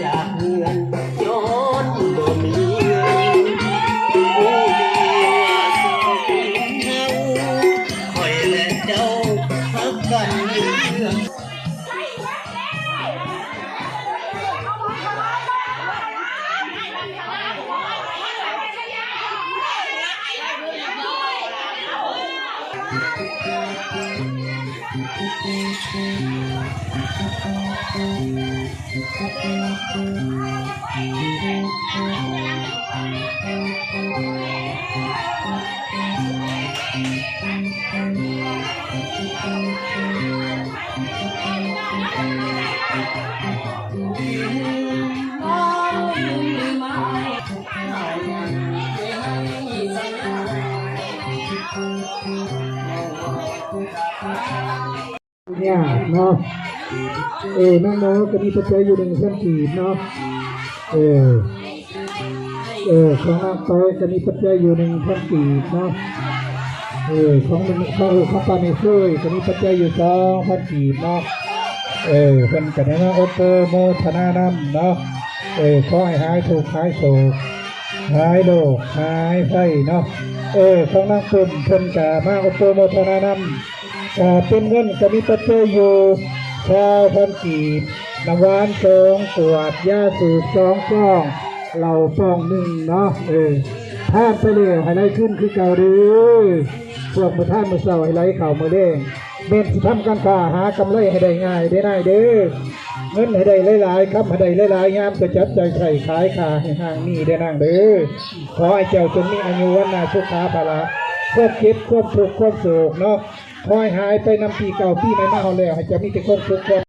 ຈາກເຮືອນຍ້ອນບໍ່ມີເງິນ ຜູ້ເມຍສອງເຮົາ ຂ້ອຍແລະເຈົ້າຮັກກັນເລື່ອງ ຍາກເນາະ ເອີ ນ້ອງໂນກໍມີປັດໄຈຢູ່ໜຶ່ງພັນກີບເນາະ ເອີ ເອີ ຂອງນາງຕ້ອຍກໍມີປັດໄຈຢູ່ໜຶ່ງພັນກີບເນາະ ເອີ ຂອງໜຶ່ງ ຂອງ ເອີ ຂອງປ້າແມ່ເຊີຍກໍມີປັດໄຈຢູ່ສອງພັນກີບເນາະ ເອີ ເພິ່ນກໍໄດ້ມາອົບໂປໂມທະນານຳເນາະ ເອີ ຂໍໃຫ້ຫາຍທຸກຫາຍໂສກ ຫາຍໂລກຫາຍໄພເນາະ ເອີ ຂອງນາງປຶ້ມເພິ່ນກໍມາອົບໂປໂມທະນານຳ ກະເປັນເງິນກະມີປັດໄຈຢູ່ຊາວພັນກີບ ນ້ຳຫວານສອງຂວດ ຢາສູບສອງຊອງ ເຫຼົ້າປ່ອງໜຶ່ງເນາະ ເອີ ທານໄປແລ້ວໃຫ້ໄຫຼຄືນຄືເກົ່າເດີ ພວກມື້ທານມື້ເຊົ້າໃຫ້ໄຫຼເຂົ້າມື້ແລງ ແມ່ນຊິທຳການຄ້າຫາກຳໄລໃຫ້ໄດ້ງ່າຍເດີນາຍເດີ ເງິນໃຫ້ໄດ້ຫຼາຍໆ ຄຳໃຫ້ໄດ້ຫຼາຍໆ ຍາມຈະຈັບຈ່າຍໃຊ້ຂາຍຂ້າໃຫ້ຮັ່ງມີເດີນາງເດີ ຂໍໃຫ້ເຈົ້າຈົ່ງມີອາຍຸວັນນະສຸຂະພະລະ ຄວາມເຈັບ ຄວາມທຸກ ຄວາມໂສກເນາະ ຂໍໃຫ້ຫາຍໄປນຳປີເກົ່າ ປີໃໝ່ມາຮອດແລ້ວ ໃຫ້ເຈົ້າມີແຕ່ຄວາມສຸກຄວາມ